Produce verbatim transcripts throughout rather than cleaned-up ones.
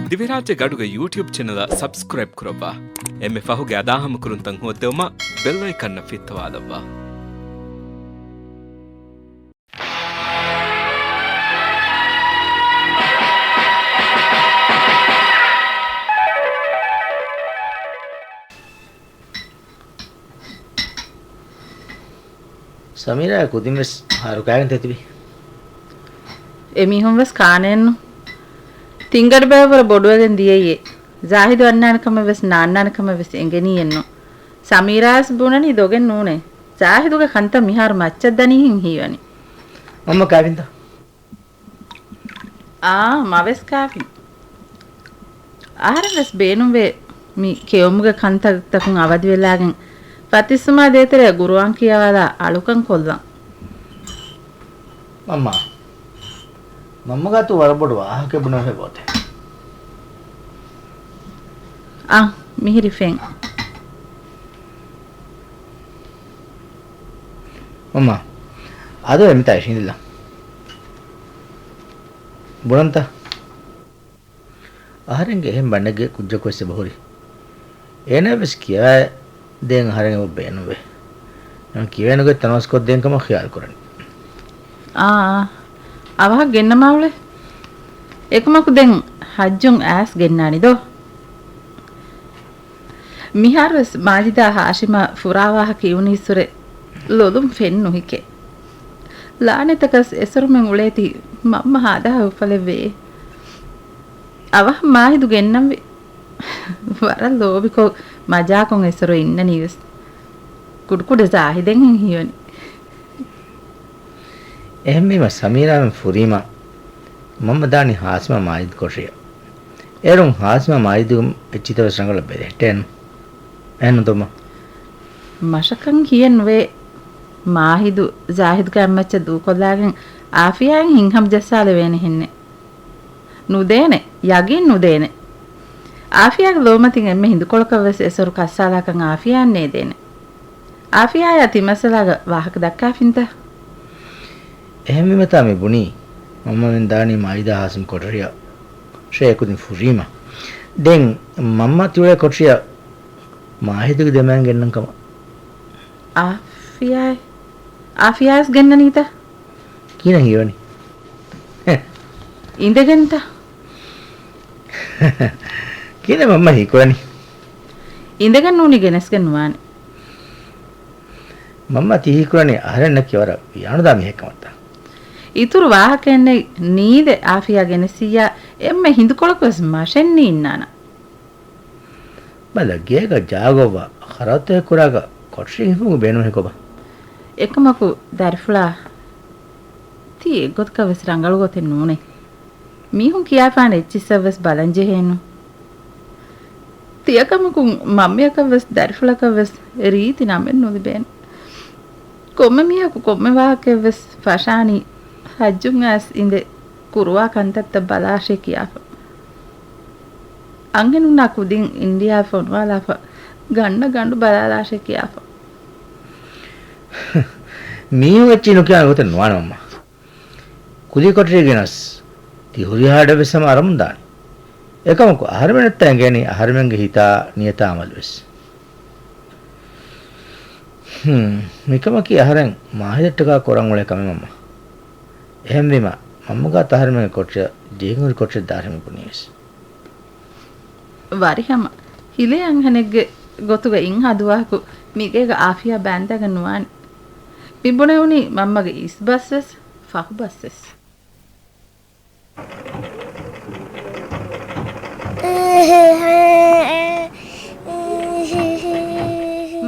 ދިވެހިރާއްޖެ ގަޑުގެ ޔޫޓިއުބް ޗެނަލަށް ސަބްސްކްރައިބް ކުރައްވާ. އެންމެ ފަހުގެ އަދާހަމަކުރުންތައް ހޯއްދެވުމަށް ބެލް އައިކަންއަށް ފިއްތަވާލައްވާ. ސަމީރާ ކުދިން ވެސް ހާރު ކާގެން ތިބި. އެމީހުން ވެސް ކާނެއެއްނު. ތިންގަޑި ބަޔަށްވުރެ ބޮޑުވެގެން ދިޔައީ. ޒާހިދު އަންނާނެ ކަމެއް ވެސް ނާންނާނެ ކަމެއް ވެސް އެނގެނީއެއްނު. ސަމީރާ ވެސް ބުނަނީ ދޮގެއް ނޫނޭ. ޒާހިދުގެ ކަންތައް މިހާރު މައްޗަށް ދަނީހެން ހީވަނީ. މަންމަ ކާފިންތަ؟ އާ، މަވެސް ކާފިން. އަހަރެން ވެސް ބޭނުންވޭ މި ކެއުމުގެ ކަންތައްތަކުން އަވަދިވެލާގެން ފަތިސްވުމާ ދޭތެރޭ ގުރުއާން ކިޔަވާލާ އަޅުކަން ކޮށްލަން. މަންމާ، މަންމަގާތު ވަރަށް ބޮޑު ވާހަކަ ބުނެވޭ ބޯތެ. އާ، މިހިރި ފެން. މަންމާ، އާދެވޭ މިތާ އިށީނދެލާ. ބުނަންތަ؟ އަހަރެންގެ އެހެން ބަނޑެއްގެ ކުއްޖަކު ވެސް އެބަހުރި. އޭނާ ވެސް ކިޔަވައި ދޭން އަހަރެން އެބަ ބޭނުންވޭ. ނަމަ ކިޔަވައި ނުގެ ތަނަވަސްކޮށްދޭން ކަމަށް ޚިޔާލު ކުރަނީ. އާ، އާ. އަވަހަށް ގެންނަމާ އުޅޭ. އެކަމަކު ދެން ހައްޖުން އައިސް ގެންނާނީ ދޯ. މިހާރުވެސް މާޖިދާ ހާޝިމާ ފުރާވާހަކަ އިވުނީއްސުރެ ލޮލުން ފެން ނުހިކޭ. ލާނެތަކަސް އެސޮރުމެން އުޅޭތީ މަންމަ ހާދަހާ އުފަލެއްވެޔޭ. އަވަހަށް މާހިދު ގެންނަންވީ. ވަރަށް ލޯބިކޮށް މަޖާކޮށް އެސޮރު އިންނަނީވެސް. ކުޑަކުޑަ ޒާހިދެއްހެން ހީވަނީ. އެހެންވީމަ ސަމީރާމެން ފުރީމަ މަންމަ ދާނީ ހާސިމާ މާޖިދު ކޮޓަރިއަށް. އޭރުން ހާސިމާ މާޖިދު އެއްޗިތައް ވެސް ރަނގަޅަށް ބެލެހެއްޓޭނު. އެހެންނު ދޮމަ. މަށަކަން ކިޔެއް ނުވޭ. މާހިދު ޒާހިދުގެ އަތްމައްޗަށް ދޫކޮށްލާގެން އާފިޔާއަށް ހިތްހަމަޖައްސާލެވޭނެ ހެންނެއް. ނުދޭނެ. ޔަގީން ނުދޭނެ. އާފިޔާގެ ލޯމަތިން އެންމެ ހިނދުކޮޅަކަށް ވެސް އެސޮރު ކައްސާލާކަން އާފިޔާއަށް ނޭދޭނެ. އާފިޔާއާ ތިމައްސަލާގަ ވާހަކަ ދައްކާފިންތަ؟ އެހެންވީމަތާ މި ބުނީ، މަންމަމެން ދާނީ މާޖިދާ ހާސިމް ކޮޓަރިއަށް. ޝޭ ކުދިން ފުރީމަ. ދެން މަންމަ ތިއުޅޭ ކޮޓަރިއަށް މާހިދުގެ ދެމައިން ގެންނަން ކަމަށް. އާފިޔާއޭ؟ އާފިޔާވެސް ގެންނަނީތަ؟ ކިހިނެއް ހީވަނީ؟ އިނދެގެންތަ؟ ކިހިނެއް މަންމަ ހީކުރަނީ؟ އިނދެގެން ނޫނީ ގެނެސްގެން ނުވާނެ. މަންމަ ތި ހީކުރަނީ އަހަރެންނަކީ ވަރަށް ވިޔާނުދާ މީހެއްކަމަށްތަ؟ އިތުރު ވާހަކައެއްނެތް ނީދެ އާފިޔާ ގެނެސިއްޔާ އެންމެ ހިނދުކޮޅަކުވެސް މަށެއް ނީންނާނަން. ބަލަ، ގޭގަ ޖާގައްވާ ޚަރަދުތަކެއް ކުރާގަ ކޮޓަރިއަށް ހިފުމުގެ ބޭނުމެއް ކޮބާ؟ އެކަމަކު ދަރިފުޅާ، ތީ އެއްގޮތަކަށް ވެސް ރަނގަޅު ގޮތެއް ނޫނޭ. މީހުން ކިޔާފާނެ އެއްޗިއްސަށް ވެސް ބަލަން ޖެހޭނު. ތިޔަކަމަކުން މަންމަޔަކަށް ވެސް ދަރިފުޅަކަށް ވެސް ރީތި ނަމެއް ނުލިބޭނެ. ކޮންމެ މީހަކު ކޮންމެ ވާހަކައެއް ވެސް ފަށާނީ ހައްޖުން އައިސް އިނދެ ކުރުވާ ކަންތައްތައް ބަލާށޭ ކިޔާފަ. އަންހެނުންނާ ކުދިން އިންޑިއާ ފޮނުވާލާފަ ގަންނަ ގަނޑު ބަލާލާށޭ ކިޔާފަ. މީހުން އެއްޗެއް ނުކިޔާނެ ގޮތެއް ނުވާނެ މަންމާ. ކުދި ކޮޓަރި ގެނަސް ތި ހުރިހާ އަޑަށް ވެސް ހަމަ އަރަމުން ދާނެ. އެކަމަކު އަހަރެމެންނަށްތާ އެނގޭނީ އަހަރެމެންގެ ހިތާ ނިޔަތާ އަމަލު ވެސް. ހުން، މިކަމަކީ އަހަރެން މާހިދަށްޓަކާ ކުރަން އުޅޭ ކަމެއް މަންމާ. އެހެންވީމަ، މަންމަގާ އަހަރެމެންގެ ކޮޓަރިއަށް ޖެހިގެން ހުރި ކޮޓަރިއަށް ދާށޭ މި ބުނީ ވެސް. ވަރިހަމަ ހިލޭ އަންހެނެއްގެ ގޮތުގަ އިން ހަދުވާކު މިގޭގަ އާފިޔާ ބާންދާގެން ނުވާނެ. މި ބުނެވުނީ މަންމަގެ އިސްބަސްވެސް ފަހުބަސްވެސް.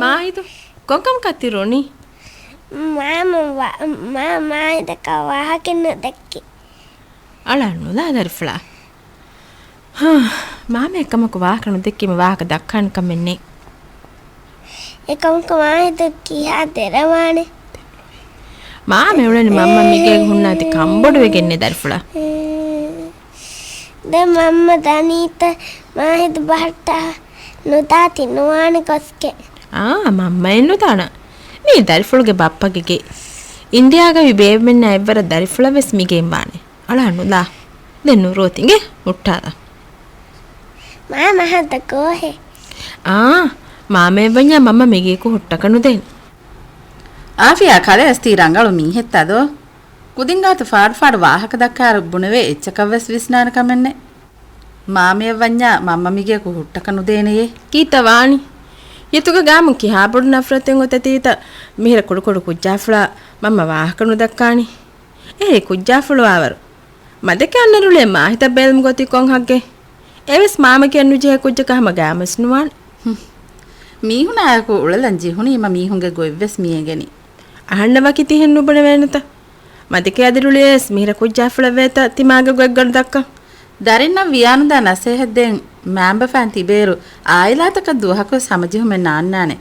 މާހިދު، ކޮންކަމަކަށް ތި ރޮނީ؟ މާމަ ވަ-، މާ މާހިދަކާ ވާހަކަ ނުދެއްކި. އަޅާ ނުލާ ދަރިފުޅާ. ހާ، މާމަ އެކަމަކު ވާހަކަ ނުދެއްކީމަ ވާހަކަ ދައްކާނެ ކަމެއް ނެތް. އެކަމަކު މާހިދު ކިހާ ދެރަވާނެ؟ މާމަ އުޅެނީ މަންމަ މިގޭގަ ހުންނާތީ ކަންބޮޑުވެގެންނޭ ދަރިފުޅާ. ދެން މަންމަ ދަނީތަ މާހިދު ބަހައްޓާ ނުދާތީ ނުވާނެ ގޮސްގެ. އާ، މަންމައެއް ނުދާނަ. މީ ދަރިފުޅުގެ ބައްޕަގެ ގެ. އިންޑިއާގައި ބޭބެމެންނާ އެއްވަރަށް ދަރިފުޅަށް ވެސް މިގެއިން ވާނެ. އަޅާ ނުލާ. ދެން ނުރޯ ތިނގޭ ހުއްޓާލާ. މާ މަހަށް ދަ ގޯހެއް. އާ، މާމައަށް ވަންޏާ މަންމަ މިގޭކު ހުއްޓަކަށް ނުދޭނެ. އާފިޔާ ކަލޭ އަސްތީ ރަނގަޅު މީހެއްތަ ދޯ؟ ކުދިންގާތު ފާޑު ފާޑު ވާހަކަ ދައްކާއިރު ބުނެވޭ އެއްޗަކަށް ވެސް ވިސްނާނެ ކަމެއް ނެތް. މާމައަށް ވަންޏާ މަންމަ މިގޭކު ހުއްޓަކަށް ނުދޭނެޔޭ. ކީއްތަ ވާނީ؟ އިތުގެ ގާމުން ކިހާ ބޮޑު ނަފްރަތެއް އޮތަތީތަ މިހިރަ ކުޑަކުޑަ ކުއްޖާފުޅާ މަންމަ ވާހަކަ ނުދައްކާނީ؟ އެހެރީ ކުއްޖާފުޅު ވާވަރު. މަދެކެ އަންނަ ރުޅިއެއް މާހިތަށް ބޭލުމުގަ އޮތީ ކޮން ހައްގެއް؟ އެވެސް މާމަ ކިޔަން ނުޖެހޭ ކުއްޖަކަށް ހަމަ ގާމަސް ނުވާނެ. ހުން. މީހުނާއެކު އުޅެލަން ޖެހުނީމަ މީހުންގެ ގޮތްވެސް މިއެނގެނީ. އަހަންނަށް ވަކި ތިހެން ނުބުނެވޭނެތަ؟ މަދެކެ އަދި ރުޅިއެސް މިހިރަ ކުއްޖާފުޅެއް ވޭތަ ތިމާގެ ގޮތްގަނޑު ދައްކަން؟ ދަރިންނަށް ވިޔާނުދާ ނަސޭހަތް ދޭން މާނބަފާން ތިބޭއިރު އާއިލާތަކަށް ދުވަހަކުވެސް ހަމަޖެހުމެއް ނާންނާނެ.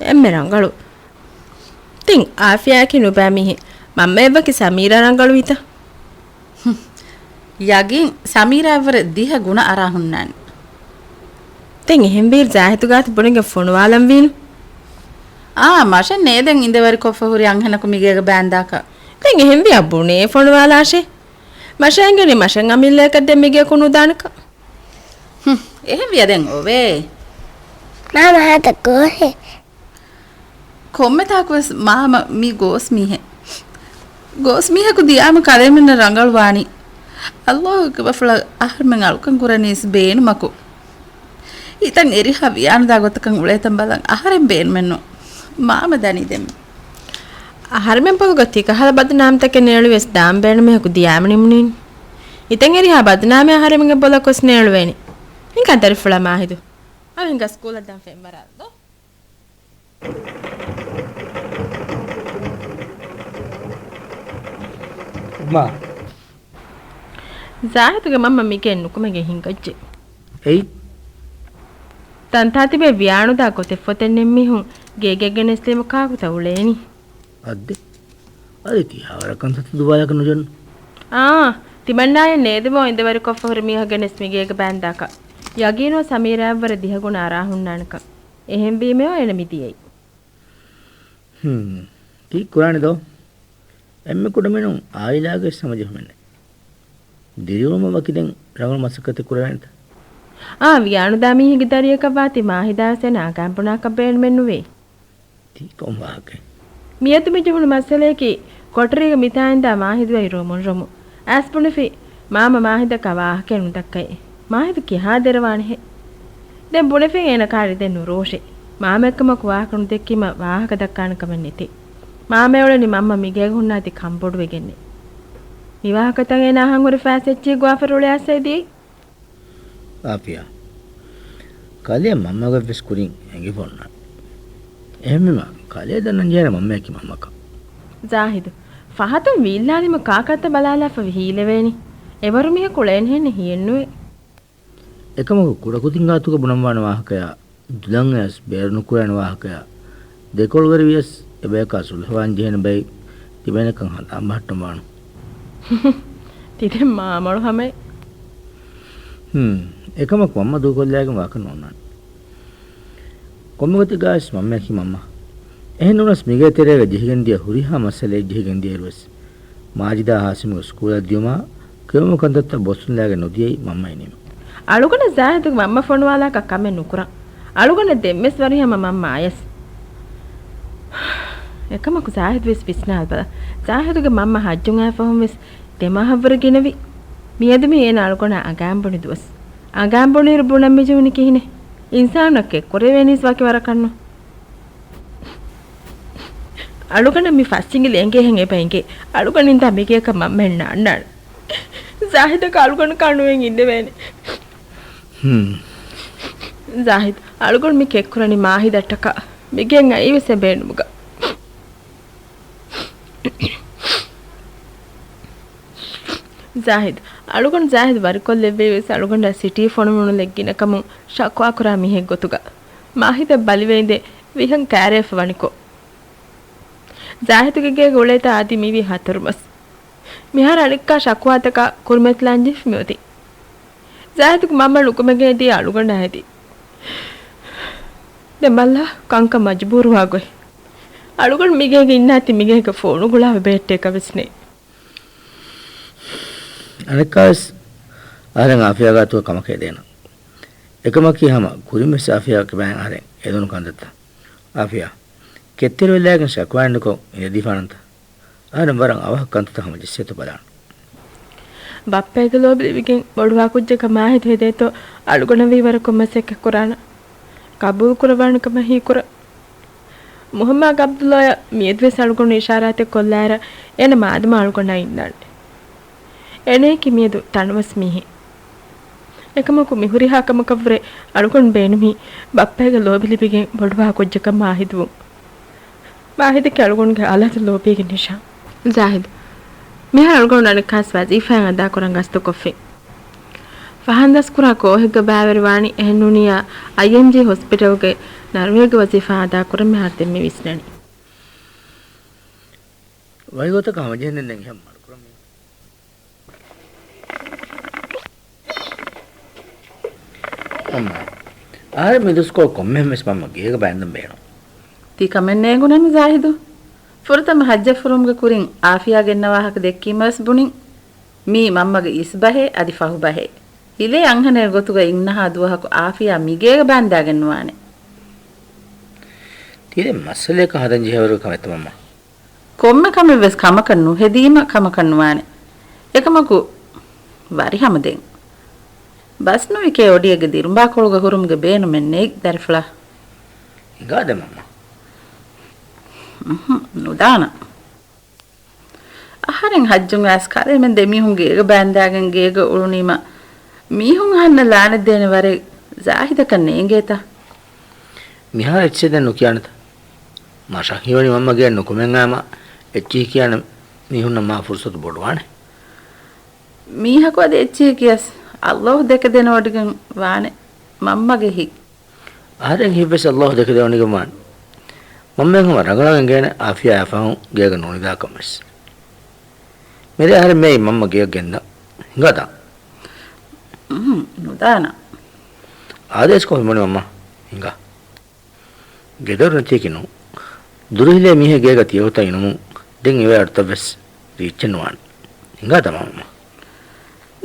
އެންމެ ރަނގަޅު. ތިން އާފިޔާއަކީ ނުބައި މީހެއް. މަންމައަށްވަކި ސަމީރާ ރަނގަޅުވީތަ؟ ހުން. ޔަގީން ސަމީރާއަށްވުރެ ދިހަ ގުނަ އަރާ ހުންނާނެ. ދެން އެހެންވީ ޒާހިދު ގާތު ބުނެގެން ފޮނުވާލަންވީނު. އާ، މަށެއް ނޭދެން އިނދެވަރިކޮށްފަ ހުރި އަންހެނަކު މިގޭގަ ބާންދާކަށް. ދެން އެހެންވިޔާ ބުނޭ ފޮނުވާލާށޭ. މަށަށް އެނގެނީ މަށެއް އަމިއްލަޔަކަށް ދެން މިގޭކު ނުދާނެކަން. ހުން، އެހެންވިޔަ ދެން އޮވޭ. މާ މަހަށް ދަ ގޯހެއް. ކޮންމެތާކުވެސް މާމަ މީ ގޯސް މީހެއް. ގޯސް މީހަކު ދިޔާމަ ކަލޭމެންނަށް ރަނގަޅުވާނީ. ﷲ ގެ ވަފުޅަށް އަހަރުމެން އަޅުކަން ކުރަނީސް ބޭނުމަކު. ހިތަށް އެރިހާ ވިޔާނުދާ ގޮތަކަށް އުޅޭތަން ބަލަން އަހަރެން ބޭނުމެއްނު. މާމަ ދަނީ ދެން. އަހަރެމެން ފަހުގަ ތިކަހަލަ ބަދުނާމްތަކެއް ނޭޅުވިޔަސް ދާން ބޭނުމީހަކު ދިޔާމަ ނިމުނީން. ހިތަށް އެރިހާ ބަދުނާމެއް އަހަރެމެންގެ ބޮލަކުވެސް ނޭޅުވޭނީ. ހިނގާ ދަރިފުޅާ މާހިދު. އަވިނގ ސްކޫލަށް ދާން ފެންވަރާލަދޯ. މާ. ޒާހިދުގެ މަންމަ މިގޭން ނުކުމެގެން ހިނގައްޖެ. އެއީ؟ ތަންތާ ތިބޭ ވިޔާނުދާ ގޮތެއް ފޮތެއް ނެތް މީހުން ގޭގެ ގެނެސްލީމަ ކާކުތަ އުޅޭނީ؟ އައްދެ. އަދި ތިހާވަރަކަން ތަތު ދުބާލަކަށް ނުޖެން. އާ، ތިމަންނާއެއް ނޭދެމޯ އިނދެވަރިކޮށްފަ ހުރި މީހަކަށް ގެނެސް މިގޭގަ ބާންދާކަށް. ޔަގީނު ސަމީރާއަށްވުރެ ދިހަ ގުނަ އަރާ ހުންނާނެކަން. އެހެންވީމެއޯ އޭނަ މިދިޔައީ. ހުން. ކީއް ކުރާނެ ދޯ؟ އެންމެ ކުޑަމިނުން އާއިލާގެ ސަމަޖެހުމެއް ނެތް. ދިރިއުޅުމަށް ވަކި ދެން ރަނގަޅު މަސައްކަތެއް ކުރެވޭނެތަ؟ އާ، ވިޔާނުދާ މީހެއްގެ ދަރިޔަކަށް ވާތީ މާހިދާވެސް އޭނަ އަގާން ބުނާކަށް ބޭނުމެއް ނުވޭ. ތީ ކޮން ވާހަކައެއް؟ މިއަދު މި ޖެހުނު މައްސަލަޔަކީ، ކޮޓަރީގަ މިތާ އިންދާ މާހިދު އައި ރޮމުން ރޮމު. އައިސް ބުނެފި، މާމަ މާހިދަކާ ވާހަކައެއް ނުދައްކައޭ. މާހިދު ކިހާ ދެރަވާނެހެއް؟ ދެން ބުނެފިން އޭނަ ކާރި ދެން ނުރޯށޭ. މާމަ އެކަމަކު ވާހަކަ ނުދެއްކީމަ ވާހަކަ ދައްކާނެ ކަމެއް ނެތޭ. މާމަ އުޅެނީ މަންމަ މިގޭގަ ހުންނާތީ ކަންބޮޑުވެގެންނޭ. މި ވާހަކަތައް އޭނަ އަހަން ހުރި ފައިސް އެއްޗިހި ގޮވާފަ ރުޅި އައިސް އެދިޔައީ. އާފިޔާ. ކަލޭ މަންމަގެ ވެސް ކުރިން އެނގިފަ އޮންނާނެ. އެހެންވީމަ، ކަލޭ ދަންނަން ޖެހޭނެ މަންމަޔަކީ މަންމަކަން. ޒާހިދު. ފަހަތުން ވީއްލާލީމަ ކާކާތައް ބަލާލާފަ ހީލެވޭނީ. އެވަރު މީހަކު އުޅޭނެހެންނެއް ހިޔެއްނުވޭ. އެކަމަކު ކުޑަކުދިންގާތުގަ ބުނަންވާނެ ވާހަކަޔާ، ދުލަން އަޔަސް ބޭރު ނުކުރާނެ ވާހަކަޔާ، ދެކޮޅުވެރިވިޔަސް އެބަޔަކާ ސުލްހަވާން ޖެހޭނެ ބައެއް ތިބޭނެކަން ހަނދާން ބަހައްޓަން ވާނު. ތި ދެން މާމޮޅު ހަމައެއް. ހުން، އެކަމަކު މަންމަ ދޫކޮށްލާގެން ވާކަށް ނޯންނާނެ. ކޮންމެ ގޮތެއްގަވެސް މަންމަޔަކީ މަންމަ. އެހެން ނޫނަސް މިގޭ ތެރޭގަ ޖެހިގެން ދިޔަ ހުރިހާ މައްސަލައެއް ޖެހިގެން ދިޔައިރުވެސް، މާޖިދާ ހާސިމްގެ ސްކޫލަށް ދިޔުމާ، ކިޔެވުމުގެ ކަންތައްތައް ބޮސްވުން ލައިގެން ނުދިޔައީ މަންމައިންނީމަ. އަޅުގަނޑަށް ޒާހިދުގެ މަންމަ ފޮނުވާލާކަށް ކަމެއް ނުކުރަން. އަޅުގަނޑަށް ދެންވެސް ވަރިހަމަ މަންމަ އަޔަސް. އެކަމަކު ޒާހިދު ވެސް ވިސްނާލަބަލަ. ޒާހިދުގެ މަންމަ ހައްޖުން އައިފަހުން ވެސް ދެމާހަށްވުރެ ގިނަވި. މިއަދު މި އޭނަ އަޅުގަނޑާ އަނގައިން ބުނި ދުވަސް. އަނގައިން ބުނިއިރު ބުނަން މި ޖެހުނީ ކިހިނެއް؟ އިންސާނަކަށް ކުރެވޭނީސް ވަކި ވަރަކަށްނު. އަޅުގަނޑަށް މި ފަސްއިނގިލި އެނގޭހެން އެބަ އެނގޭ. އަޅުގަނޑިން ދާ މިގޭކަށް މަންމައެއް ނާންނާނެ. ޒާހިދަކަށް އަޅުގަނޑަކާ ނުވެން އިނދެވޭނެ. ހުން. ޒާހިދް، އަޅުގަނޑު މި ކެއްކުރަނީ މާހިދަށްޓަކާ. މިގެން އައީވެސް އެ ބޭނުމުގަ. ޒާހިދް، އަޅުގަނޑު ޒާހިދް ވަރިކޮށްލެއްވީވެސް އަޅުގަނޑަށް ސިޓީ ފޮނުވުނުލެއް ގިނަކަމުން ޝަކުވާކުރާ މީހެއް ގޮތުގަ. މާހިދަށް ބަލިވެއިނދެ ވިހަން ކައިރިވެފަ ވަނިކޮށް. ޒާހިދުގެ ގޭގަ އުޅޭތާ އަދި މިވީ ހަތަރު މަސް. މިހާރު އަނެއްކާ ޝަކުވާތަކާ ކުރިމަތިލާން ޖެހިފަ މިއޮތީ. ޒާހިދުގެ މަންމަ ނުކުމެގެން އެދީ އަޅުގަނޑާ ހެދީ. ދެން ބައްލާ ކަންކަން މަޖުބޫރުވާ ގޮތް. އަޅުގަނޑު މިގޭގަ އިންނާތީ މިގޭގަ ފޯނު ގުޅާފަ ބެހެއްޓޭކަށް ވެސް ނެތް. އަނެއްކާވެސް އަހަރެން އާފިޔާ ގާތުގަ ކަމަކަށް އެދޭނަން. އެކަމަކީ ހަމަ ކުރިންވެސް އާފިޔާ ކިބައިން އަހަރެން އެދުނު ކަންތައްތައް. އާފިޔާ، ކެތްތެރިވެލާގެން ޝަކުވާ އެންޑުކޮށް އިނދެދީފާނަންތަ؟ އަހަރެން ވަރަށް އަވަހަށް ކަންތައްތައް ހަމަޖެއްސޭތޯ ބަލާނަން. ބައްޕައިގެ ލޯބި ލިބިގެން ބޮޑުވާ ކުއްޖަކަށް މާހިދު ހެދޭތޯ އަޅުގަނޑަށް ވީ ވަރަށް ކޮން މަސައްކަތް ކުރާނަ؟ ޤަބޫލު ކުރައްވާނެ ކަމަށް ހީކުރަން. މުޙައްމަދު ޢަބްދުﷲއަށް މިއަދުވެސް އަޅުގަނޑު އިޝާރާތެއް ކޮށްލާއިރަށް އޭނަ މާދަމާ އަޅުގަނޑާ އިންނާނެ. އޭނަޔަކީ މިއަދު ތަނަވަސް މީހެއް. އެކަމަކު މި ހުރިހާ ކަމަކަށްވުރެ އަޅުގަނޑު ބޭނުމީ ބައްޕައިގެ ލޯބި ލިބިގެން ބޮޑުވާ ކުއްޖަކަށް މާހިދުވުން. މާހިދަކީ އަޅުގަނޑުގެ އަލަދު ލޯބީގެ ނިޝާން. ޒާހިދު، މިހާރު އަޅުގަނޑު އަނެއްކާސް ވަޒީފާއެއް އަދާކުރަން ގަސްތުކޮށްފިން. ފަހަން ދަސްކުރާ ކޯހެއްގަ ބައިވެރިވާނީ އެހެންނޫނިއްޔާ އައިއެމްޖީ ހޮސްޕިޓަލްގެ ނަރުވެއްގެ ވަޒީފާ އަދާކުރަން މިހާރު ދެންމެ ވިސްނަނީ. ވަކި ގޮތަކަށް ހަމަޖެހެން ދެން އެހެން މަޑުކުރަމީ. އައްމާ، އަހަރެން މި ދުސްކޮޅު ކޮންމެހެން ވެސް މަންމަ ގޭގަ ބައިންދަން ބޭނުން. ތި ކަމެއް ނޭނގުނަމި ޒާހިދު. ފުރަތަމަ ހައްޖަށް ފުރުމުގެ ކުރިން އާފިޔާ ގެންނަ ވާހަކަ ދެއްކީމަ ވެސް ބުނިން. މީ މަންމަގެ އިސް ބަހޭ، އަދި ފަހު ބަހޭ. ހިލޭ އަންހެނެއް ގޮތުގަ އިންނަހާ ދުވަހަކު އާފިޔާ މިގޭގަ ބައިންދާގެން ނުވާނެ. ތިލެއް މައްސަލަޔަކަށް ހަދަން ޖެހޭވަރުގެ ކަމެއްތަ މަންމާ؟ ކޮންމެ ކަމެއް ވެސް ކަމަކަށް ނުހެދީމަ ކަމަކަށް ނުވާނެ. އެކަމަކު ވަރިހަމަ ދެން. ބަސް ނުވި ކެޔޮޑީއެއްގެ ދިރުނބާކޮޅުގަ ހުރުމުގެ ބޭނުމެއް ނެތް ދަރިފުޅާ. ހިނގާދެ މަންމާ. ނުދާނަ. އަހަރެން ހައްޖުން އައިސް ކަލޭމެން ދެމީހުން ގޭގަ ބައިންދާގެން ގޭގަ އުޅުނީމަ މީހުން އަހަންނަށް ލާނެތް ދޭނެ ވަރެއް ޒާހިދަކަށް ނޭނގޭތަ؟ މިހާރު އެއްޗެއް ދެން ނުކިޔާނެތަ؟ މަށަށް ހީވަނީ މަންމަ ގެއަށް ނުކުމެން އައިމަ އެއްޗިހި ކިޔާނެ މީހުންނަށް މާ ފުރުސަތު ބޮޑުވާނެ. މީހަކު އަދި އެއްޗިހި ކިޔަސް އައްލޯހު ދެކެ ދެނެވޮޑިގެން ވާނެ މަންމަގެ ހިތް. އަހަރެން ހިތްވެސް އައްލާހު ދެކެދެވުނީގެ މާނަ. މަންމައަށް ހަމަ ރަނގަޅަށް އެނގޭނެ އާފިޔާ އެފަހުން ގޭގަ ނުނިދާކަން ވެސް. މިރޭ އަހަރެން މިއައީ މަންމަ ގެޔަށް ގެންދަން. ހިނގާތަ؟ އުނހު، ނުދާނަ. އާދޭސްކޮށް ހިމަނި މަންމަ. ހިނގާ. ގެދޮރު ނެތީކީ ނޫން. ދުރުހިލޭ މީހެއް ގޭގަ ތިޔަގޮތަށް އިނުމުން ދެން އެވަރަށް އަޑުތައް ވެސް ރީއްޗެއް ނުވާނެ. ހިނގާތަ މަންމަ؟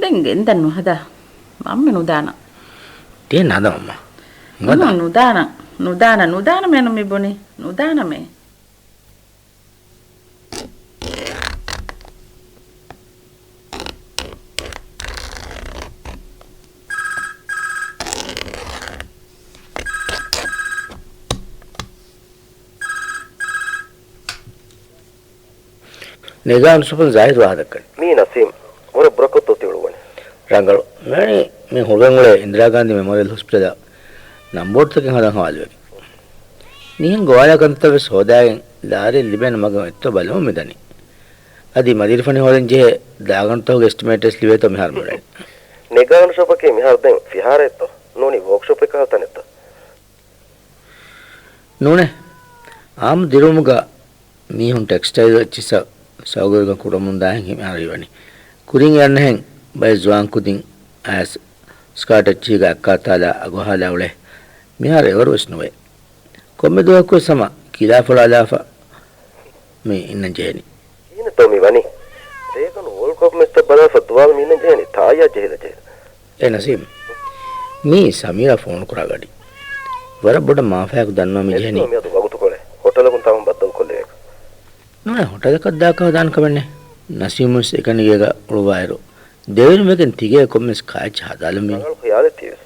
ދެން ގެންދަން ނުހަދާ. މަންމަ ނުދާނަ. ތި ނާދަ މަންމަ. ހިނގާތަ؟ ނު-، ނުދާނަ. ނުދާނަ. ނުދާނަމޭ ނު މި ބުނި. ނުދާނަމޭ. ނިޒާމް ސުޕަން ޒާހިރު ވާހަކަ ދައްކަނީ. މީ ނަސީމް. ވަރަށް ބުރަކޮށްތޯ ތި އުޅުއްވަނީ. ރަނގަޅު. މިވަނީ މި ހުޅުވެން އުޅޭ އިންދިރާ ގާންދީ މެމޯރިއަލް ހޮސްޕިޓަލަށް ނަންބޯޑުތަކެއް ހަދަން ހަވާލުވެގެން. މިހެން ގޮވާލާ ކަންތައްތައް ވެސް ހޯދާގެން ލާރިއެއް ލިބޭނެ މަގު އެއްތޯ ބަލަމުން މިދަނީ. އަދި މަދިރިފަނި ހޯދަން ޖެހޭ ދާގަނޑުތަކުގެ އެސްޓިމޭޓް ވެސް ލިބޭތޯ މިހާރު މިއުޅެނީ. ނެގާނު ޝޮޕަކީ މިހާރު ދެން ފިހާރައެއްތޯ؟ ނޫނީ ވޯކްޝޮޕެއް ކަހަލަ ތަނެއްތޯ؟ ނޫނޭ. އާއްމު ދިރުމުގަ މީހުން ޓެކްސްޓައިލް އެއްޗިއްސަށް ސައުގުވެރިކަން ކުރަމުންދާހެން މިހާރު ހީވަނީ. ކުރިން އެއަންނަހެން ބައެއް ޒުވާން ކުދިން އައިސް ސްކާޓް އެއްޗިހިގަ އައްކާތާލާ އަގުހާލާ އުޅޭ. މިހާރު އެވަރު ވެސް ނުވޭ. ކޮންމެ ދުވަހަކުވެސް ހަމަ ކިލާ ފޮޅާލާފަ މި އިންނަން ޖެހެނީ. ކިހިނެއްތޯ މި ވަނީ؟ ރޭގަނޑު ވޯލްޑް ކަޕް މެޗްތައް ބަލާފަ ދުވާލު މި އިންނަން ޖެހެނީ ތާއްޔާ ޖެހިލަ ޖެހިލަ. އޭ ނަސީމް، މީ ސަމީރާ ފޯނު ކުރާ ގަޑި. ވަރަށް ބޮޑަށް މާފަޔާކު ދަންނަވަމި ޖެހެނީ. މިއަދު ވަގުތުކޮޅެއް. ހޮޓަލަކުން ތާވަން ބައްދަލުކޮށްލެވޭކަށް. ނޫނޭ ހޮޓަލަކަށް ދާކަށް ދާން ކަމެއް ނެތް. ނަސީމުވެސް އެކަނި ގޭގަ އުޅުއްވާއިރު ދެވެނިވެގެން ތިގޭ ކޮންމެސް ކާއެއްޗެއް ހަދާލަމީ. ރަނގަޅު ޚިޔާލެއް ތީވެސް.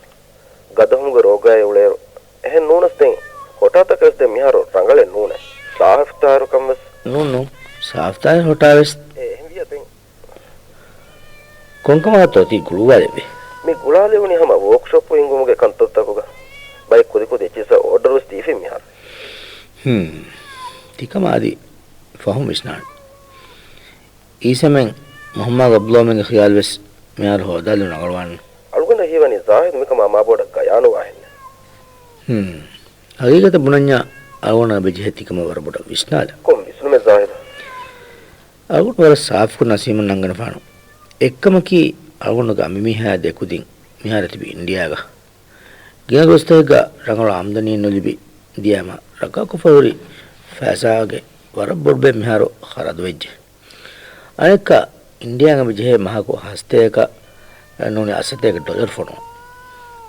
ގަދަހުމުގެ ރޯގާއެއް އުޅޭއިރު. އެހެން ނޫނަސް ދެން ހޮޓާތަކަށް ދެން މިހާރު ރަނގަޅެއް ނޫނޭ. ސާފުތާހިރު ކަން ވެސް. ނޫން ނޫން. ސާފުތާހިރު ހޮޓާ ވެސް. އެ އެހެންވިޔަ ދެން. ކޮންކަމާތޯ ތި ގުޅުއްވާލެއްވީ؟ މި ގުޅާލެވުނީ ހަމަ ވޯކްޝޮޕް ހިންގުމުގެ ކަންތައްތަކުގަ. ބައެއް ކުދިކުދި އެއްޗިއްސަށް އޯޑަރުވެސް ދީފިން މިހާރު. ހުން. ތިކަމާ އަދި ފަހުން ވިސްނާނެ. އީސަމެން މުހައްމާގެ އަބްދުﷲމެންގެ ޚިޔާލުވެސް މިހާރު ހޯދާލުން ރަނގަޅުވާން. އަޅުގަނޑަށް ހީވަނީ ޒާހިދު މިކަމާ މާބޮޑަށް ގަޔާނުވާހެންނެއް. ހުން. ހަގީގަތަށް ބުނަންޏާ އަޅުގަނޑަށް އެބަޖެހޭ ތިކަމަށް ވަރަށް ބޮޑަށް ވިސްނާލަން. ކޮން ވިސްނުމެއް ޒާހިދު؟ އަޅުގަނޑު ވަރަށް ސާފުކޮށް ނަސީމަށް ނަންގަނެފާނު. އެއްކަމަކީ އަޅުގަނޑުގެ އަނބިމީހާ ދެކުދިން މިހާރު ތިބި އިންޑިޔާގަ. ގިނަ ދުވަސްތަކެއްގަ ރަނގަޅު އާމްދަނީއެއް ނުލިބި ދިޔައިމަ ރައްކާކޮށްފަ ހުރި ފައިސާގެ ވަރަށް ބޮޑުބައެއް މިހާރު ޚަރަދުވެއްޖެ. އަނެއްކާ އިންޑިޔާއިން އެބަޖެހޭ މަހަކު ހަސަތޭކަ ނޫނީ އަށްސަތޭކަ ޑޮލަރު ފޮނުވަން.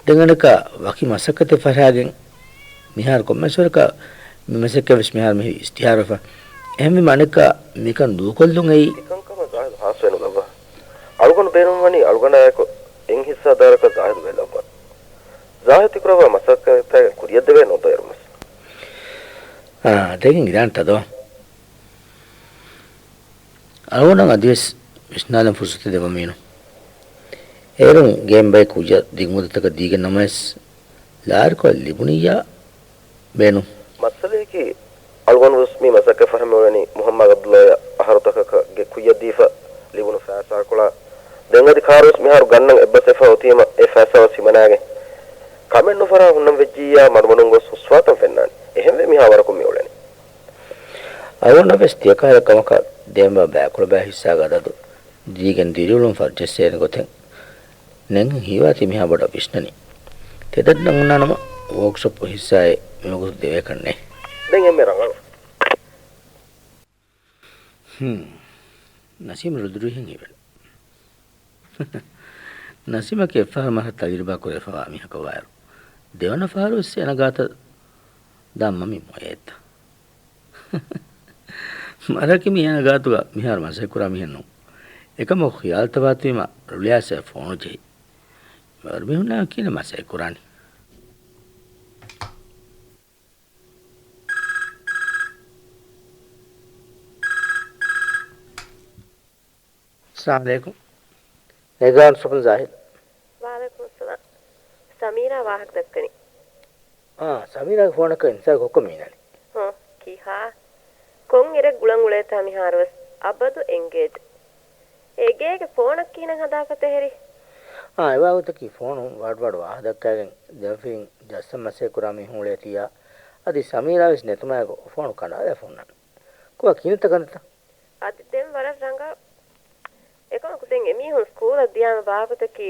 ދެން އަނެއްކާ ވަކި މަސައްކަތެއް ފަށާގެން މިހާރު ކޮންމެސް ވަރަކަށް މި މަސައްކަތް ވެސް މިހާރު މިހިރީ އިސްތިހާރުވެފަ. އެހެންވީމަ އަނެއްކާ މިކަން ދޫކޮށްލުން އެއީ. މިކަންކަމަށް ޒާހިދު ހާސްވެ ނުލައްވާ. އަޅުގަނޑު ބޭނުންވަނީ އަޅުގަނޑާއެކު އެއް ހިއްސާ ދާރަކަށް ޒާހިދު ވެލައްވަން. ޒާހިދު ތިކުރައްވާ މަސައްކަތާގެން ކުރިއަށްދެވޭ ނޯންތޯ އޭރުންވެސް. އާ، ދެން އިރާން ތަދޯ. އަޅުގަނޑަށް އަދިވެސް ވިސްނާލަން ފުރުސަތެއް ދެއްވަމީނު. އޭރުން ގޭން ބައެއް ކުއްޖަށް ދިގު މުއްދަތަކަށް ދީގެން ނަމަވެސް، ލާރިކޮޅެއް ލިބުނިއްޔާ ބޭނުން. މައްސަލަޔަކީ، އަޅުގަނޑުވެސް މި މަސައްކަތް ފަށަން މިއުޅެނީ މުހައްމާ އަބްދުﷲ އަހަރުތަކަކަށް ގެ ކުއްޔަށް ދީފަ ލިބުނު ފައިސާކޮޅާ. ދެން އަދި ކާރުވެސް މިހާރު ގަންނަން އެއްބަސްވެފަ އޮތީމަ އެ ފައިސާވެސް ހިމަނާގެން ކަމެއް ނުފަށާ ހުންނަން ވެއްޖިއްޔާ މަޑުމަޑުން ގޮސް ހުސްވާތަން ފެންނާނެ. އެހެންވެ މިހާ ވަރަކުން މިއުޅެނީ. އަޅުގަނޑަށްވެސް ތިޔަކަހަލަ ކަމަކަށް ދޭންވާ ބައިކުޅަބާ ހިއްސާގެ އަދަދު ދީގެން ދިރިއުޅުން ފަށްޖައްސޭނެ ގޮތެއް ނެން ހީވާތީ މިހާ ބޮޑަށް ވިސްނަނީ. ތެދަށް ނަމުނާނަމަ ވޯކްޝޮޕް ހިއްސާއެއް މިވަގުތު ދެވޭކަށް ނެތް. ދެން އެންމެ ރަނގަޅު. ހުން. ނަސީމް ރުދުރުހިން ހީވެން. ނަސީމަކީ އެއްފަހަރު މަރަށް ތަޖުރިބާ ކުރެވިފަވާ މީހަކަށް ވާއިރު، ދެވަނަ ފަހަރުވެސް އޭނަ ގާތަށް ދާން މަމީ މޮޔައެއްތަ؟ މަރަކި މީ އޭނަ ގާތުގަ މިހާރު މަސައްކަތްކުރާ މީހެއް ނޫން. އެކަމަކު ޚިޔާލުތައް ވާތީމަ ރުޅިއައިސް ފޯނު ޖެހި. ވަރު މީހުންނާ ކިހިނެއް މަސައްކަތްކުރާނީ؟ އައްސަލާމު ޢަލައިކުމް. ނޭގާ ސޮފަން ޒާހިދު. ވަޢަލައިކުމުއްސަލާމް. ސަމީރާ ވާހަކަ ދައްކަނީ. އާ، ސަމީރާގެ ފޯނަކަށް އިންސާރު ކޮއްކޮ މީނަނީ. ހުން، ކިހާ؟ ކޮން އިރެއް ގުޅަން އުޅޭތާ މިހާރުވެސް؟ އަބަދު އެންގޭޖް. އެގޭގެ ފޯނަށް ކިހިނެއް ހަދާފަ ތެހެރި؟ އާ، އެވާގޮތަކީ ފޯނު ވާޑުވާޑު ވާހަ ދައްކާގެން ދެމަފިރިން ޖައްސަން މަސައްކަތްކުރާ މީހުން އުޅޭތީއާ، އަދި ސަމީރާވެސް ނެތުމާއެކު ފޯނު ކަނޑާލާ ފޯނުން. ކޮބާ ކިހިނެއްތަ ކަންތައްތަ؟ އަދި ދެން ވަރަށް ރަނގަޅު. އެކަމަކު ދެން އެމީހުން ސްކޫލަށް ދިޔާމަ ބާވަތަކީ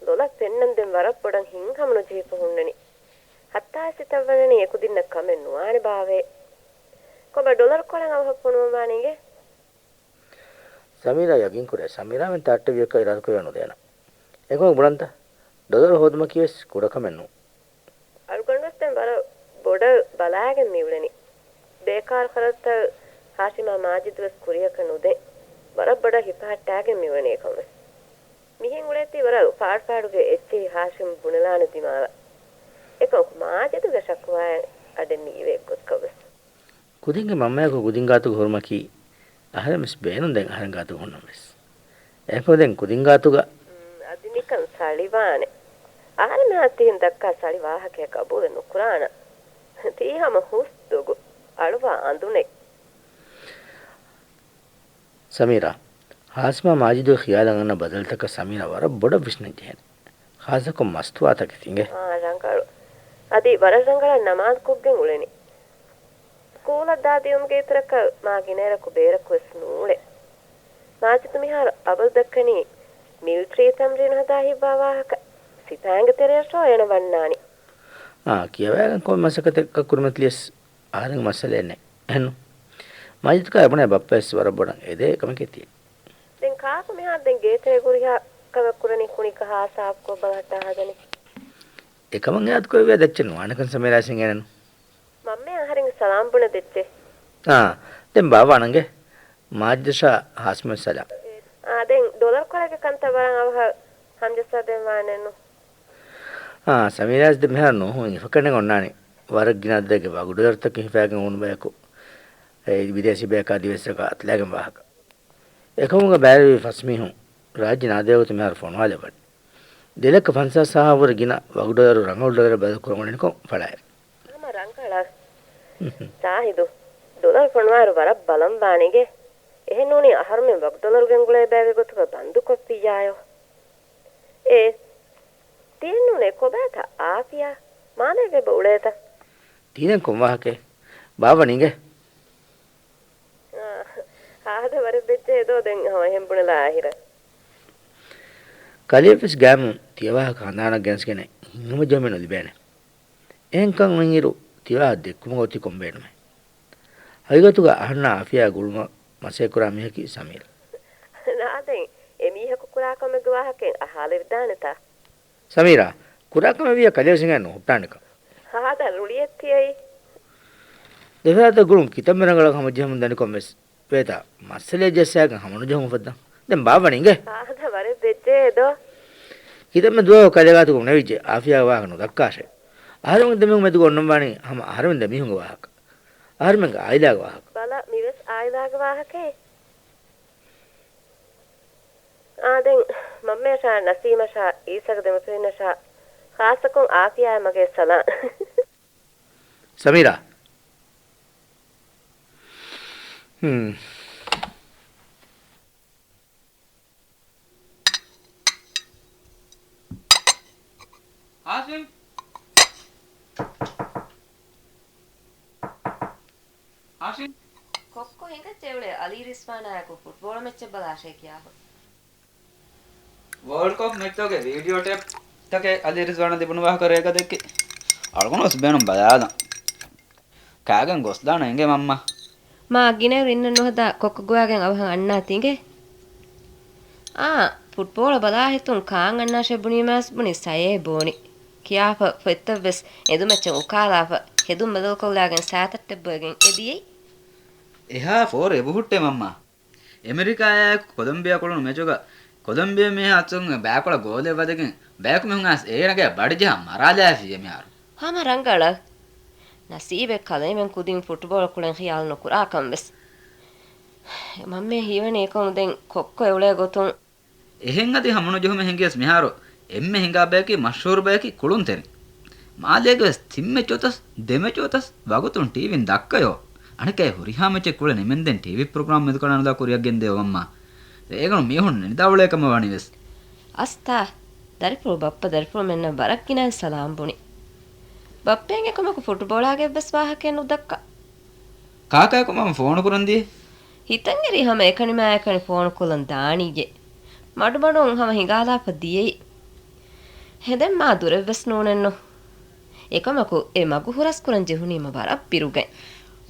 ލޮލަށް ފެންނަން ދެން ވަރަށް ބޮޑަށް ހިތްހަމަނުޖެހިފަ ހުންނަނީ. ހައްތާވެސް ހިތަށްވަންނަނީ އެކުދިންނަށް ކަމެއް ނުވާނެ ބާވޭ. ކޮބާ ޑޮލަރު ކޮޅެއް އަވަހަށް ފޮނުވަން ވާނީ އިނގޭ؟ ސަމީރާ ޔަގީންކުރޭ، ސަމީރާމެން ތައްޓެއްވިޔަކަށް އިރާދަކުރެވޭ ނުދޭނަން. އެކަމަކު ބުނަންތަ؟ ޑޮލަރު ހޯދުމަކީވެސް ކުޑަކަމެއް ނޫން. އަޅުގަނޑުވެސް ދެން ވަރަށް ބޮޑަށް ބަލާގެން މިއުޅެނީ. ބޭކާރު ޚަރަދުތައް ހާޝިމާ މާޖިދުވެސް ކުރިޔަކަށް ނުދޭ. ވަރަށް ބޮޑަށް ހިފަހައްޓާގެން މިއުޅެނީ އެކަމަށްވެސް. މިހެން އުޅޭތީ ވަރަށް ފާޑުފާޑުގެ އެއްޗެހި ހާޝިމް ބުނެލާނެ ދިމާލަށް. އެކަމަކު މާޖިދުގެ ޝަކުވާއެއް އަޑެއް މިއިވޭ އެއްގޮތަކަށްވެސް. ކުދިންގެ މަންމަޔަކު ކުދިން ގާތުގަ ހުރުމަކީ، އަހަރެންވެސް ބޭނުން ދެން އަހަރެން ގާތުގަ ހުންނަންވެސް. އެހެންކޮށް ދެން ކުދިން ގާތުގަ. އުން، އަދި ނިކަން ސަޅިވާނެ. އަހަރެން މިހާރު ތިހެން ދައްކާ ސަޅި ވާހަކައެއް ގަބޫލެއް ނުކުރާނަން. ތީ ހަމަ ހުސް ދޮގު، އަޅުވާ އަނދުނެއް. ސަމީރާ، ހާޝިމާ މާޖިދުގެ ޚިޔާލަށް އަންނަ ބަދަލުތަކަށް ސަމީރާ ވަރަށް ބޮޑަށް ވިސްނަން ޖެހޭނެ. ޚާއްޞަކޮށް މަސްތުވާތަކެތި އިނގޭ. އާ، ރަނގަޅު. އަދި ވަރަށް ރަނގަޅަށް ނަމާދު ކޮށްގެން އުޅެނީ. ސްކޫލަށް ދާ ދިޔުމުގެ އިތުރަކަށް މާ ގިނައިރަކު ބޭރަކުވެސް ނޫޅޭ. މާޖިދު މިހާރު އަބަދު ދައްކަނީ މިލިޓަރީ ތަމްރީނު ހަދާ ހިތްވާ ވާހަކަ. ސިފައިންގެ ތެރެއަށް އޭނަ ވަންނާނީ. އާ، ކިޔަވައިގެން ކޮންމެ މަސައްކަތެއް ކުރުމަށް ލިޔަސް އަހަރެންގެ މައްސަލައެއް ނެތް. އެހެންނު؟ މާޖިދުގެ ބުނެ ބައްޕަވެސް ވަރަށް ބޮޑަށް އެދޭ ކަމެކޭ ތިޔަ. ދެން ކާކު މިހާރު ދެން ގޭތެރޭ ހުރިހާ ކަމެއް ކުރަނީ ކުނިކަހާ ސާފުކޮށް ބަލަހައްޓާ ހަދަނީ؟ އެކަމަށް އާދަކުރެއްވިޔާ ދެއްޗެއް ނުވާނެކަން ސަމީރާ ވެސް އެނގޭނެނު. މަންމައަށް އަހަރެންގެ ސަލާމް ބުނެ ދެއްޗޭ. އާ، ދެން ބާވަ އަންނަން އިނގޭ. މާޖިދަށާ ހާސްމެން ސަލާމް. އާ، ދެން ޑޮލަރު ކޮޅެއްގެ ކަންތައް ވަރަށް އަވަހަށް ހަމަޖައްސާ ދޭން ވާނެއްނު. އާ، ސަމީރާ ވެސް ދެން މިހާރު ނޫހުން ހިފަކަނޑެއް އޮންނާނީ. ވަރަށް ގިނަ އަދަދެއްގެ ވަގު ޑޮލަރުތަކެއް ހިފައިގެން އުޅުނު ބަޔަކު. އެ ބިދޭސީ ބަޔަކާ ދިވެއްސަކަށް އަތުލައިގެން ވާހަކަ. އެކަމުގަ ބައިވެރިވި ފަސް މީހުން ރާއްޖެ ނާދޭވަގުތު މިހާރު ފޮނުވާލެވުނީ. ދެ ލައްކަ ފަންސާސް ހާހަށް ވުރެ ގިނަ ވަގު ޑޮލަރު ރަނގަޅު ޑޮލަރެއް ބަދަލު ކުރަން އުޅެނިކޮށް ފަޅާއިރު. ހަމަ ރަނގަޅަށް. ޒާހިދު، ޑޮލަރު ފޮނުވާއިރު ވަރަށް ބަލަން ވާނެގެ. އެހެންނޫނީ އަހަރުމެން ވަގު ޑޮލަރު ގެންގުޅޭ ބައެއްގެ ގޮތުގަ ބަންދުކޮށްފިއްޔާޔޯ. އޭ، ތިއެއްނޫނޭ ކޮބާތަ އާފިޔާ؟ މާމައެއް އެބަ އުޅޭތަ؟ ތީނަން ކޮން ވާހަކައެއް؟ ބާވަނީ އިނގޭ. އާ، ހާދަ ވަރެއް ވެއްޖެ އެދޯ ދެން ހަމަ އެހެން ބުނެލާ އާހިރަށް. ކަލެއަށްވެސް ގާތުން ތިޔަ ވާހަކަ ހަނދާނަށް ގެނެސްގެނެއް ހިތްހަމަޖެހުމެއް ނުލިބޭނެ. އެހެންކަން އޮތްއިރު ތިޔަ ވާހަކަ ދެއްކުމުގަ އޮތީ ކޮން ބޭނުމެއް؟ ހަގީގަތުގަ އަހަންނާ އާފިޔާ ގުޅުމަށް މަސައްކަތްކުރާ މީހަކީ ސަމީރާ. ނާދެން އެމީހަކު ކުރާ ކަމެއްގެ ވާހަކައެއް އަހާލެވިދާނެތާ؟ ސަމީރާ، ކުރާކަމެއް ވިޔަ ކަލޭ ސިނގާ ނުހުއްޓާނެކަން. ހާދަ ރުޅިއެއް ތިޔައީ. ދެފަރާތަށް ގުޅުން ކިތައްމެ ރަނގަޅަށް ހަމަޖެހުމުން ދަނިކޮށް ވެސް ވޭތާ، މައްސަލައެއް ޖައްސާގެން ހަމަނުޖެހުމަށް ފައްދާ. ދެން ބާއްވަނީ އިނގޭ. ހާދަ ވަރެއް ވެއްޖެ ދޯ. ކިތައްމެ ދުވަހު ކަލޭގާތު ގުނެވިއްޖެ އާފިޔާގެ ވާހަކަ ނުދައްކާށޭ. އަހަރެމެން ދެމީހުން މެދުގަ އޮންނަންވާނީ ހަމަ އަހަރެމެން ދެމީހުންގެ ވާހަކަ. އަހަރެމެންގެ އާއިލާގެ ވާހަކަ. ބަލަ، މިވެސް އާއިލާގެ ވާހަކައެއް. އާ، ދެން މަންމަޔަށާ، ނަސީމަށާ، އީސަގެ ދެމަފިރިންނަށާ، ޚާއްޞަކޮށް އާފިޔާއަށް މަގޭ ސަލާމް. ސަމީރާ. ހުން. ހާޝިމް. ހާޝިމް. ކޮއްކޮ ހިނގައްޖެ އެއުޅޭ އަލީ ރިޒްވާނާއެކު ފުޓްބޯޅަ މެޗެއް ބަލާށޭ ކިޔާފަ. ވޯލްޑް ކަޕް މެޗްތަކުގެ ވީޑިއޯ ޓޭޕްތަކެއް އަލީ ރިޒްވާނަށް ލިބުނު ވާހަކަ ރޭގަދައްކި. އަޅުގަނޑު ވެސް ބޭނުން ބަލާލަން. ކާގެން ގޮސްދާނަ އިނގޭ މަންމާ؟ މާ ގިނައިރު އިންނަން ނުހަދާ ކޮއްކޮ ގޮވާގެން އަވަހަށް އަންނާތީ އިނގޭ. އާ، ފުޓްބޯޅަ ބަލާ ހިތުން ކާން އަންނާށޭ ބުނީމާސް ބުނި ސަޔޭ ބޯނި. ކިޔާފަ ފޮތްތައް ވެސް އެދުމައްޗަށް އުކާލާފަ، ހެދުން ބަދަލުކޮށްލާގެން ސާތައްޓެއް ބޮއެގެން އެދިޔައީ. އެހާ ފޯރު އެބަހުއްޓޭ މަންމާ. އެމެރިކާއާއެކު ކޮލަމްބިއާ ކުޅުނު މެޗުގަ ކޮލަމްބިއާ މީހާ އައްސަން ބައިކޮޅަށް ގޯލެއް ވަދެގެން ބަޔަކު މީހުން އައިސް އޭނަގެ ބަޑިޖަހަ މަރާލާފި އެމިހާރު. ހަމަ ރަނގަޅަށް. ނަސީބެއް ކަލޭމެން ކުދިން ފުޓްބޯޅަ ކުޅެން ޚިޔާލު ނުކުރާކަން ވެސް. މަންމޭ ހީވަނީ އެކަމު ދެން ކޮއްކޮ އެއުޅޭ ގޮތުން. އެހެން އަދި ހަމަނުޖެހުމެއް ހިނގިޔަސް މިހާރު އެންމެ ހިނގާ ބަޔަކީ މަޝްހޫރު ބަޔަކީ ކުޅުންތެރިން. މާލޭގެ ވެސް ތިން މެޗު އޮތަސް، ދެ މެޗު އޮތަސް ވަގުތުން ޓީވީން ދައްކަޔޯ. އަނެއްކާ އެ ހުރިހާ މެޗެއް ކުޅެ ނިމެންދެން ޓީވީ ޕްރޮގްރާމް މެދުކަނޑާ ނުލާ ކުރިއަށް ގެންދެވޭ މަންމާ. ރޭގަނޑު މީހުން ނިދާ އުޅޭ ކަމަށް ވާނީ ވެސް. އަސްތާ، ދަރިފުޅު ބައްޕަ ދަރިފުޅުމެންނަށް ވަރަށް ގިނައިން ސަލާމް ބުނި. ބައްޕައިން އެކަމަކު ފުޓްބޯޅާގެ ވެސް ވާހަކައެއް ނުދައްކާ. ކާކާއަކު މަންމަ ފޯނު ކުރަން ދިޔަ؟ ހިތަށްއެރި ހަމަ އެކަނިމާއެކަނި ފޯނު ކޮށްލަން ދާނީއޭ. މަޑުމަޑުން ހަމަ ހިނގާލާފަ ދިޔައީ. ހެދެން މާ ދުރެއްވެސް ނޫނެއްނު. އެކަމަކު އެ މަގު ހުރަސްކުރަން ޖެހުނީމަ ވަރަށް ބިރުގައި.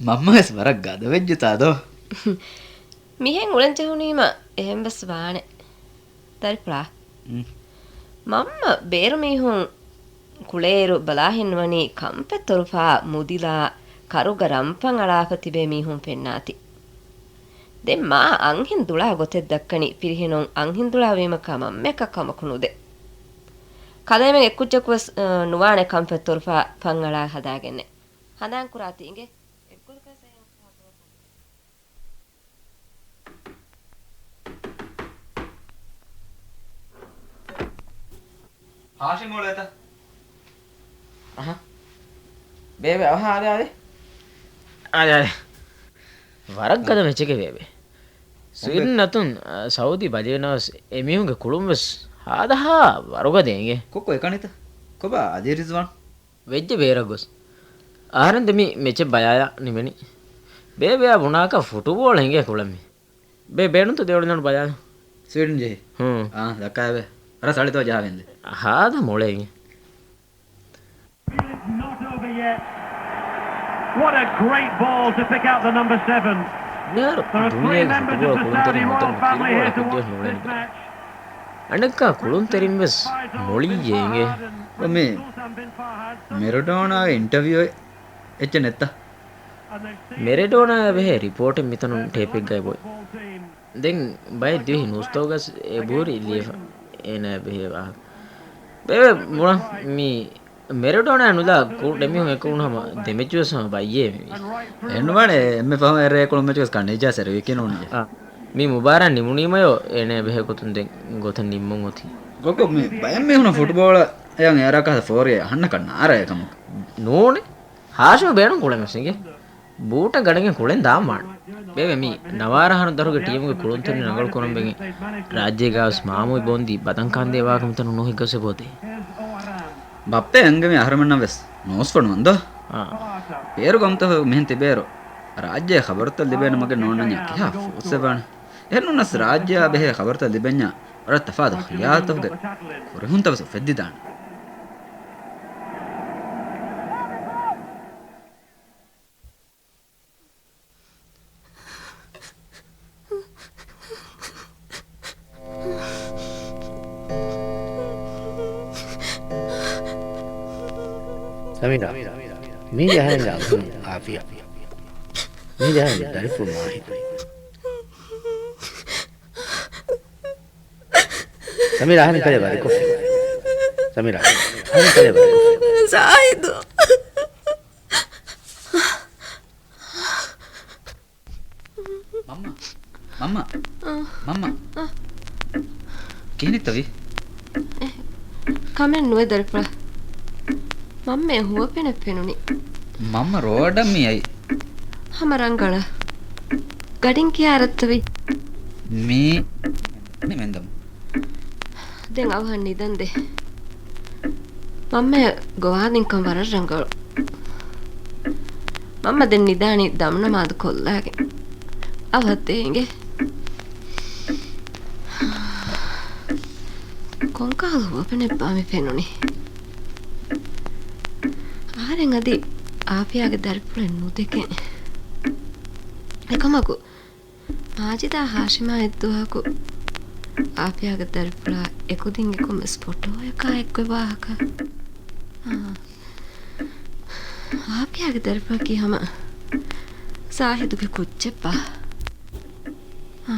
މަންމަވެސް ވަރަށް ގަދަވެއްޖެތާ ދޯ؟ މިހެން އުޅެން ޖެހުނީމަ އެހެންވެސް ވާނެ. ދަރިފުޅާ. މް. މަންމަ ބޭރު މީހުން ކުޅޭއިރު ބަލާހެން ނުވަނީ ކަންފަތް ތޮރުފާ މުދިލާ ކަރުގަ ރަންފަން އަޅާފަ ތިބޭ މީހުން ފެންނާތި. ދެން މާ އަންހެން ދުޅާ ގޮތެއް ދައްކަނީ ފިރިހެނުން އަންހެން ދުޅާ ވީމަކާ މަންމައަކަށް ކަމަކު ނުދޭ. ކަލޭމެން އެއްކުއްޖަކުވެސް، އަ، ނުވާނެ ކަންފަތް ތޮރުފާ ފަން އަޅާ ހަދާގެންނެއް. ހަނދާން ކުރާތި އިނގޭ. އެއްގޮތަކަށް ހާޝިމް އުޅޭތަ؟ އަހަ. ބޭބެ، އަވަހަށް އާދެ، އާދެ. އާދެ، އާދެ. ވަރަށް ގަދަ މެޗެކޭ ބޭބެ. ސްވީޑަން އަތުން، އަ، ސައުދީ ބަލިވެ ނަމަވެސް އެމީހުންގެ ކުޅުން ވެސް ހާދަހާ ވަރުގަދަ އިނގޭ. ކޮއްކޮ އެކަނިތަ؟ ކޮބާ އަލީ ރިޒްވާން؟ ވެއްޖެ ބޭރަށް ގޮސް. އަހަރެން ދެމި މެޗެއް ބަލާލާ ނިމެނީ. ބޭބެއާ ބުނާކަށް ފުޓުބޯޅަ އިނގޭ ކުޅަމި. ބޭ، ބޭނުންތޯ ދެވަޅުން ބަލާލަ. ސްވީޑަން ޖެހި. ހޫން. އާ، ދައްކާއެވެ. އަރަ ސަޅިތޯ ޖަހާ ވެންދެ. ހާދަ މޮޅެއް. Not over yet. What a great ball to pick out the number seven. މިހާރު ދުނިޔޭގެ ފުޓުބޯޅަ ކުޅުންތެރިން މަތަން ފުޓުބޯޅަ ކުޅުންތެރިން މަތަން ނުކިޔަން ނުވޭނެ. އަނެއްކާ ކުޅުންތެރިން ވެސް މޮޅިއްޔޭ އިނގޭ. މި މެރަޑޯނާގެ އިންޓަވިއު އެއްޗެއް ނެއްތަ؟ މެރެޑޯނާއާ ބެހޭ ރިޕޯޓެއް މިތަނުން ޓޭޕެއްގައި ބޮއި. ދެން ބައެއް ދިވެހި ނޫސްތަކުގަސް އެބަހުރި ލިޔެފަ އޭނާއާ ބެހޭ ވާހަކަ. ބޭބެ ބުނަން މި މެރެޑޯނާ ނުލާ ކު-، ދެމީހުން އެކު ހުން ހަމަ ދެމެޗުވެސް ހަމަ ބައްޔޭ މި. އެހެންވާނެ އެންމެ ފަހު އެރޭ ކުޅުން މެޗުވެސް ކަނޑައިޖާ ސެރެވިކި ނޫން. އާ، މި މުބާރާތް ނިމުނީމަޔޯ އޭނާއާ ބެހޭ ގޮތުން ދެން ގޮތަށް ނިންމުން އޮތީ. ގޮކޮ މި ބައެއް މީހުން ފުޓުބޯޅަ އެޔަން އެއަރާ ކަހަލަ ފޯރިއެއް އަހަންނަކަށް ނާރަ އެކަމަކު. ނޫނެ. ހާޝިމަށް ބޭނުން ކުޅެމެސް އިނގޭ. ބޫޓަށް ގަނެގެން ކުޅެން ދާން ވާނެ. ބޭބެ މީ ނަވާރަ އަހަރު ދަރުގެ ޓީމުގެ ކުޅުންތެރިން ރަނގަޅު ކުރަން ވެގެން ރާއްޖޭގާވެސް މާމުއި ބޮންދީ ބަދަން ކާންދޭ ވާހަކަ މިތަނުން ނުހިއްގަސް އެބައޮތޭ. ބައްޕަ އެންގެ މި އަހަރުމެންނަށް ވެސް ނޫސްފަ ނުވަންދޯ؟ އާ. ބޭރު ގައުމުތަކު މިހެން ތިބޭއިރު ރާއްޖޭ ޚަބަރުތައް ލިބޭނެ މަގެއް ނޯންނަންޏާ ކިހާ ފޫސްއެއް ވާނެ؟ އެހެންނޫނަސް ރާއްޖެއާ ބެހޭ ޚަބަރުތައް ލިބެންޏާ ވަރަށް ތަފާތު ޚިޔާލުތަކުގެ ފުރިހުންތައް ވެސް އުފެއްދިދާނެ. ސަމީރާ، މީގެ އަހަރެންގެ އަންހެނުން އާފިޔާ. މީގެ އަހަރެންގެ ދަރިފުޅު މާހިދު. ސަމީރާ، އަހަރެން ކަލޭ ވަރިކޮށްފި. ސަމީރާ، އަހަރެން ކަލޭ ވަރިކޮށްފި. ޒާހިދު. މަންމަ، މަންމަ، އާ. މަންމަ. އާ. ކިހިނެއްތަ ވީ؟ އެ، ކަމެއް ނުވޭ ދަރިފުޅާ. މަންމައަށް ހުވަފެނެއް ފެނުނީ. މަންމަ ރޯޑަށް މި އައީ. ހަމަ ރަނގަޅަށް. ގަޑިން ކިހާ އަރައްތަ ވީ؟ މީ މެންދަމު. ދެން އަވަހަށް ނިދަން ދޭ. މަންމަ ގޮވާލިންކަން ވަރަށް ރަނގަޅު. މަންމަ ދެން ނިދާނީ ދަމުނަމާދު ކޮށްލާގެން. އަވަހަށް ދޭ އިނގޭ. ކޮންކަހަލަ ހުވަފެނެއްބާ މި ފެނުނީ؟ އަހަރެން އަދި އާފިޔާގެ ދަރިފުޅެއް ނުދެކެން. އެކަމަކު، މާޖިދާ ހާޝިމާ އެއްދުވަހަކު އާފިޔާގެ ދަރިފުޅާ އެކުދިން އެކު މިސް ފޮޓޯއަކާ އެއްކޮށް ވާހަކަ. އާ. އާފިޔާގެ ދަރިފުޅަކީ ހަމަ ޒާހިދުގެ ކުއްޖެއްބާ؟ އާ.